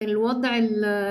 الوضع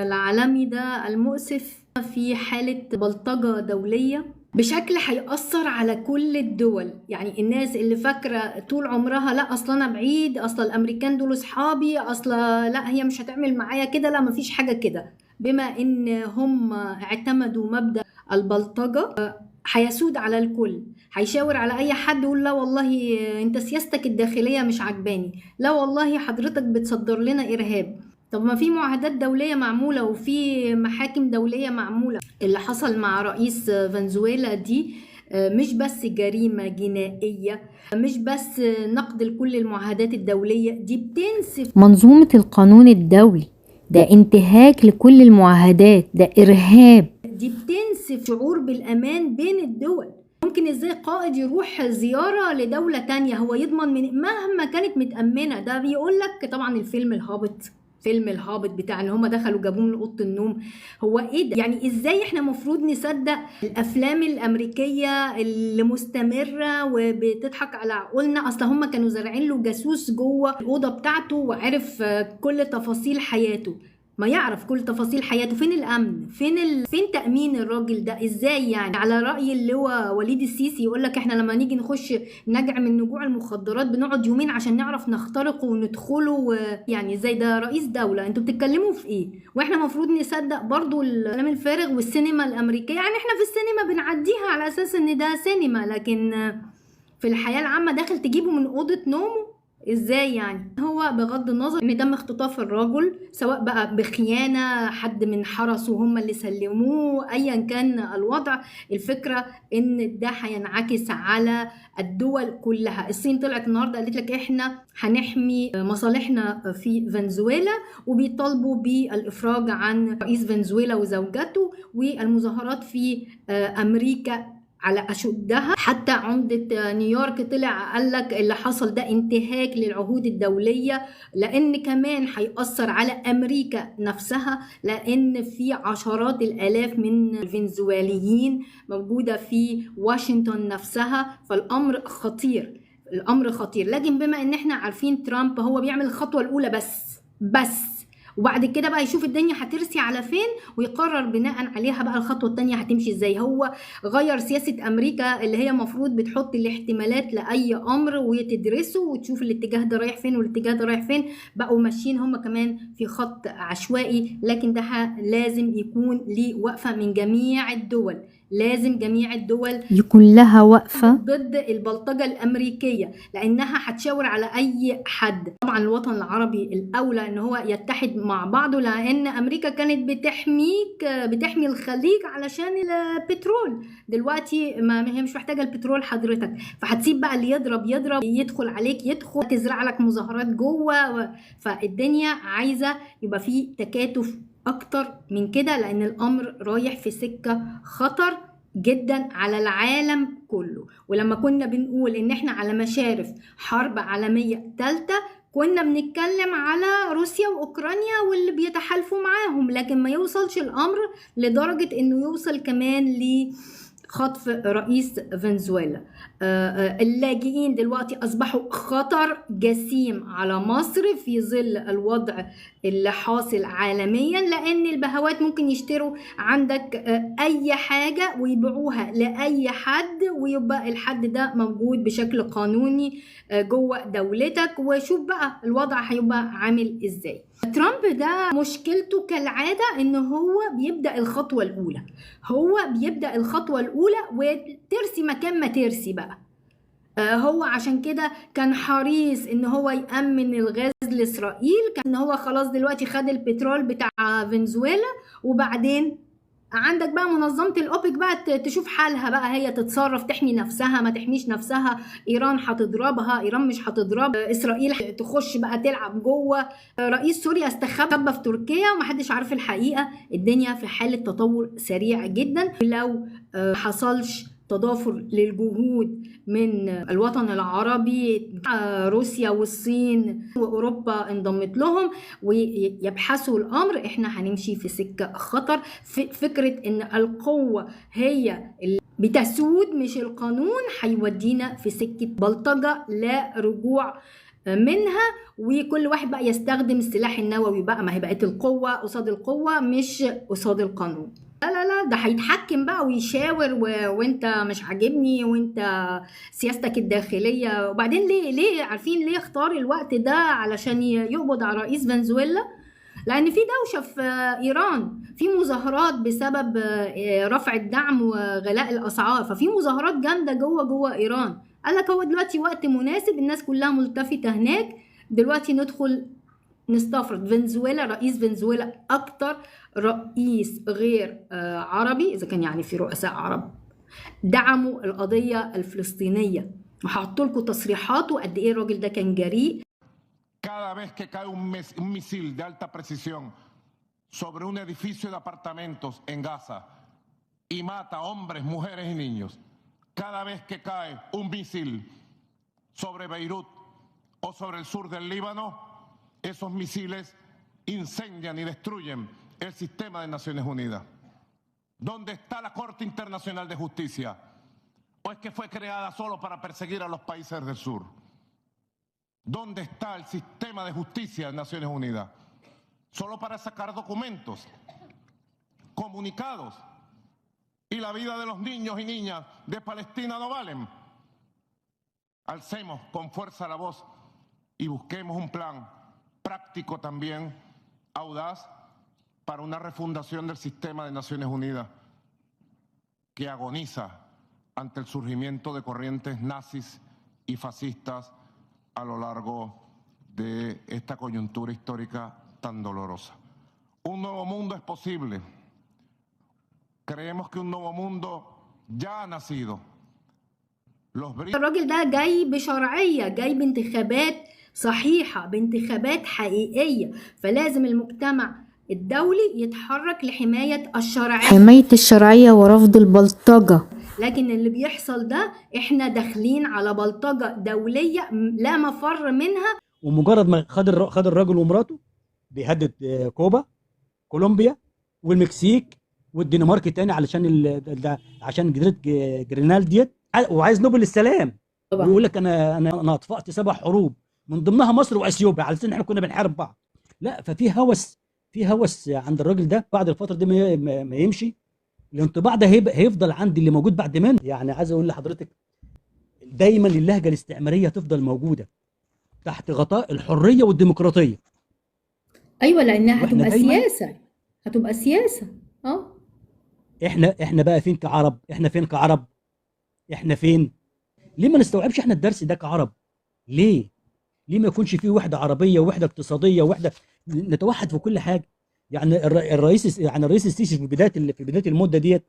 العالمي ده المؤسف في حالة بلطجة دولية بشكل هيأثر على كل الدول. يعني الناس اللي فاكرة طول عمرها لا أصل أنا بعيد، أصل الأمريكان دول أصحابي، أصل لا هي مش هتعمل معايا كده، لا مفيش حاجة كده. بما إن هم اعتمدوا مبدأ البلطجة هيسود على الكل، هيشاور على أي حد يقول لا والله أنت سياستك الداخلية مش عجباني، لا والله حضرتك بتصدر لنا إرهاب. طب ما في معاهدات دولية معمولة وفي محاكم دولية معمولة. اللي حصل مع رئيس فنزويلا دي مش بس جريمة جنائية، مش بس نقد لكل المعاهدات الدولية، دي بتنسف منظومة القانون الدولي، ده انتهاك لكل المعاهدات، ده إرهاب، دي بتنسف شعور بالأمان بين الدول. ممكن ازاي قائد يروح زيارة لدولة تانية هو يضمن من مهما كانت متأمنة؟ ده بيقول لك طبعا الفيلم الهابط، فيلم الهابط بتاع ان هم دخلوا جابوه من اوضة النوم، هو ايه ده؟ يعني ازاي احنا المفروض نصدق الافلام الامريكية اللي مستمرة وبتضحك على عقولنا؟ اصل هم كانوا زارعين له جاسوس جوه الاوضة بتاعته وعرف كل تفاصيل حياته. ما يعرف كل تفاصيل حياته، فين الامن؟ فين تامين الراجل ده؟ ازاي يعني؟ على راي اللي هو وليد السيسي يقول لك احنا لما نيجي نخش نجع من نجوع المخدرات بنقعد يومين عشان نعرف نخترقه وندخله يعني ازاي ده رئيس دولة؟ انتوا بتتكلموا في ايه؟ واحنا المفروض نصدق برضو الكلام الفارغ والسينما الامريكية؟ يعني احنا في السينما بنعديها على اساس ان ده سينما، لكن في الحياة العامة داخل تجيبه من اوضة نومه ازاي يعني؟ هو بغض النظر ان تم اختطاف الرجل سواء بقى بخيانة، حد من حرسه هم اللي سلموه، ايا كان الوضع، الفكرة ان ده هينعكس على الدول كلها. الصين طلعت النهاردة قالت لك احنا هنحمي مصالحنا في فنزويلا، وبيطالبوا بالافراج عن رئيس فنزويلا وزوجته، والمظاهرات في امريكا على أشدها. حتى عمدة نيويورك طلع قال لك اللي حصل ده انتهاك للعهود الدولية، لأن كمان هيأثر على أمريكا نفسها، لأن في عشرات الآلاف من الفنزويليين موجودة في واشنطن نفسها، فالأمر خطير، الأمر خطير. لكن بما إن احنا عارفين ترامب هو بيعمل الخطوة الأولى بس، وبعد كده بقى يشوف الدنيا هترسي على فين ويقرر بناء عليها بقى الخطوة التانية هتمشي ازاي. هو غير سياسة امريكا اللي هي مفروض بتحط الاحتمالات لأي امر وتدرسه وتشوف الاتجاه ده رايح فين والاتجاه ده رايح فين، بقوا ماشيين هم كمان في خط عشوائي. لكن ده لازم يكون ليه وقفة من جميع الدول، لازم جميع الدول يكون لها وقفة ضد البلطجة الأمريكية، لأنها هتشاور على أي حد. طبعا الوطن العربي الأولى إن هو يتحد مع بعضه، لأن أمريكا كانت بتحميك، بتحمي الخليج علشان البترول، دلوقتي ما هي مش محتاجة البترول حضرتك، فهتسيب بقى اللي يضرب يضرب، يدخل عليك يدخل، تزرع لك مظاهرات جوه. فالدنيا عايزة يبقى في تكاتف أكتر من كده، لأن الأمر رايح في سكة خطر جدا على العالم كله. ولما كنا بنقول ان احنا على مشارف حرب عالمية ثالثة كنا بنتكلم على روسيا واوكرانيا واللي بيتحالفوا معاهم، لكن ما يوصلش الامر لدرجة انه يوصل كمان لخطف رئيس فنزويلا. اللاجئين دلوقتي اصبحوا خطر جسيم على مصر في ظل الوضع اللي حاصل عالميا، لان البهوات ممكن يشتروا عندك اي حاجة ويبيعوها لاي حد، ويبقى الحد ده موجود بشكل قانوني جوه دولتك، وشوف بقى الوضع هيبقى عامل ازاي. ترامب ده مشكلته كالعادة ان هو بيبدأ الخطوة الاولى، هو بيبدأ الخطوة الاولى وترسي مكان ما ترسي بقى. هو عشان كده كان حريص ان هو يأمن الغاز لإسرائيل، كان هو خلاص دلوقتي خد البترول بتاع فنزويلا، وبعدين عندك بقى منظمة الأوبك بقى تشوف حالها بقى، هي تتصرف، تحمي نفسها ما تحميش نفسها، إيران هتضربها، إيران مش هتضرب، إسرائيل تخش بقى تلعب جوه، رئيس سوريا استخبى في تركيا ومحدش عارف الحقيقة. الدنيا في حالة تطور سريع جدا، لو حصلش تضافر للجهود من الوطن العربي، روسيا والصين وأوروبا انضمت لهم ويبحثوا الأمر، احنا هنمشي في سكة خطر. فكرة ان القوة هي اللي بتسود مش القانون هيودينا في سكة بلطجة لا رجوع منها، وكل واحد بقى يستخدم السلاح النووي بقى. ما هي بقت القوة قصاد القوة مش قصاد القانون. لا لا لا، ده هيتحكم بقى ويشاور وانت مش عاجبني وانت سياستك الداخلية. وبعدين ليه عارفين ليه اختار الوقت ده علشان يقبض على رئيس فنزويلا؟ لأن في دوشة في إيران، في مظاهرات بسبب رفع الدعم وغلاء الأسعار، ففي مظاهرات جامدة جوه إيران. قال لك هو دلوقتي وقت مناسب، الناس كلها ملتفتة هناك، دلوقتي ندخل نستفرد فنزويلا. رئيس فنزويلا أكتر رئيس غير عربي، إذا كان يعني في رؤساء عرب دعموا القضية الفلسطينية، وهحط لكم تصريحاته قد إيه الراجل ده كان جريء. Cada vez que cae un misil de alta precisión sobre un edificio de apartamentos en Gaza y mata hombres, mujeres y niños, cada vez que cae un misil sobre Beirut o sobre el sur del Líbano, esos misiles incendian y destruyen el sistema de Naciones Unidas. ¿Dónde está la Corte Internacional de Justicia? ¿O es que fue creada solo para perseguir a los países del sur? ¿Dónde está el sistema de justicia de Naciones Unidas? Solo para sacar documentos, comunicados, y la vida de los niños y niñas de Palestina no valen. Alcemos con fuerza la voz y busquemos un plan práctico también, audaz, para una refundación del sistema de Naciones Unidas que agoniza ante el surgimiento de corrientes nazis y fascistas a lo largo de esta coyuntura histórica tan dolorosa. Un nuevo mundo es posible. Creemos que un nuevo mundo ya ha nacido. الراجل ده جاي بشرعية، جاي بانتخابات صحيحة، بانتخابات حقيقية، فلازم المجتمع الدولي يتحرك لحماية الشرعية، حماية الشرعية ورفض البلطجة. لكن اللي بيحصل ده احنا داخلين على بلطجة دولية لا مفر منها. ومجرد ما خد الراجل ومراته بيهدد كوبا، كولومبيا والمكسيك والدنمارك تاني علشان عشان جزيرة جرينلاند ديت، وعايز نوبل للسلام طبعا. ويقول لك انا اطفأت 7 حروب من ضمنها مصر واثيوبيا على اساس ان احنا كنا بنحارب بعض. لا، ففي هوس، في هوس عند الراجل ده. بعد الفترة دي ما يمشي الانطباع ده هيفضل عند اللي موجود بعد منه. يعني عايز اقول لحضرتك دايما اللهجة الاستعمارية تفضل موجودة تحت غطاء الحرية والديمقراطية. ايوه، لانها هتبقى سياسة، هتبقى سياسة. احنا بقى فين كعرب؟ احنا فين كعرب؟ احنا فين؟ ليه ما نستوعبش احنا الدرس ده كعرب؟ ليه؟ ليه ما يكونش فيه وحده عربية ووحده اقتصادية ووحده نتوحد في كل حاجة؟ يعني الرئيس، يعني الرئيس السيسي في بداية المدة ديت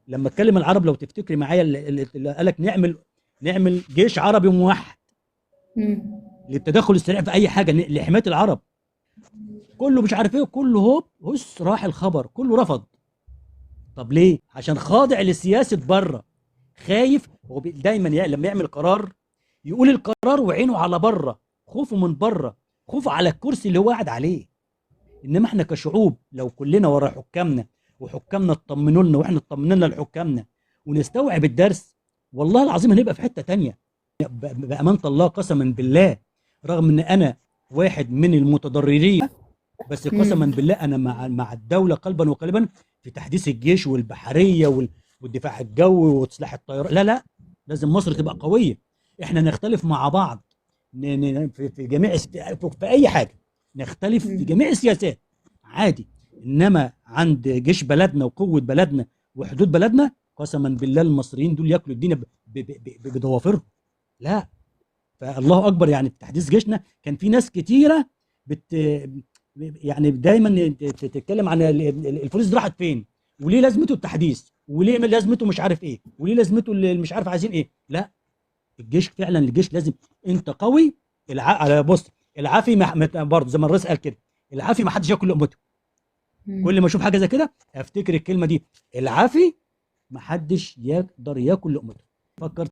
لما اتكلم العرب، لو تفتكري معايا اللي قال لك نعمل جيش عربي موحد للتدخل السريع في اي حاجة لحماية العرب، كله مش عارف ايه، كله هوب هس راح الخبر، كله رفض. طب ليه؟ عشان خاضع لسياسه بره، خايف. هو دايما لما يعمل قرار يقول القرار وعينه على بره، خوفه من بره، خوفه على الكرسي اللي هو قاعد عليه. انما احنا كشعوب لو كلنا ورا حكامنا، وحكامنا اطمنوا لنا واحنا اطمننا لحكامنا، ونستوعب الدرس، والله العظيم هنبقى في حتة تانية. بامانه الله، قسما بالله، رغم ان انا واحد من المتضررين، بس قسما بالله انا مع الدولة قلبا وقالبا في تحديث الجيش والبحرية والدفاع الجوي وسلاح الطيران. لا لا، لازم مصر تبقى قوية. احنا نختلف مع بعض في جميع، في اي حاجة، نختلف في جميع السياسات عادي، انما عند جيش بلدنا وقوه بلدنا وحدود بلدنا، قسما بالله المصريين دول ياكلوا الدنيا بضوافرهم. لا، فالله اكبر. يعني في تحديث جيشنا كان في ناس كتيرة يعني دايما تتكلم عن الفلوس دي راحت فين، وليه لازمته التحديث، وليه لازمته مش عارف ايه، وليه لازمته اللي مش عارف عايزين ايه. لا، الجيش فعلا، الجيش لازم انت قوي. بص، العافي برضه زي ما الرئيس قال كده، العافي ما حدش ياكل لقمته. كل ما اشوف حاجة زي كده افتكر الكلمة دي، العافي ما حدش يقدر ياكل لقمته. فكرت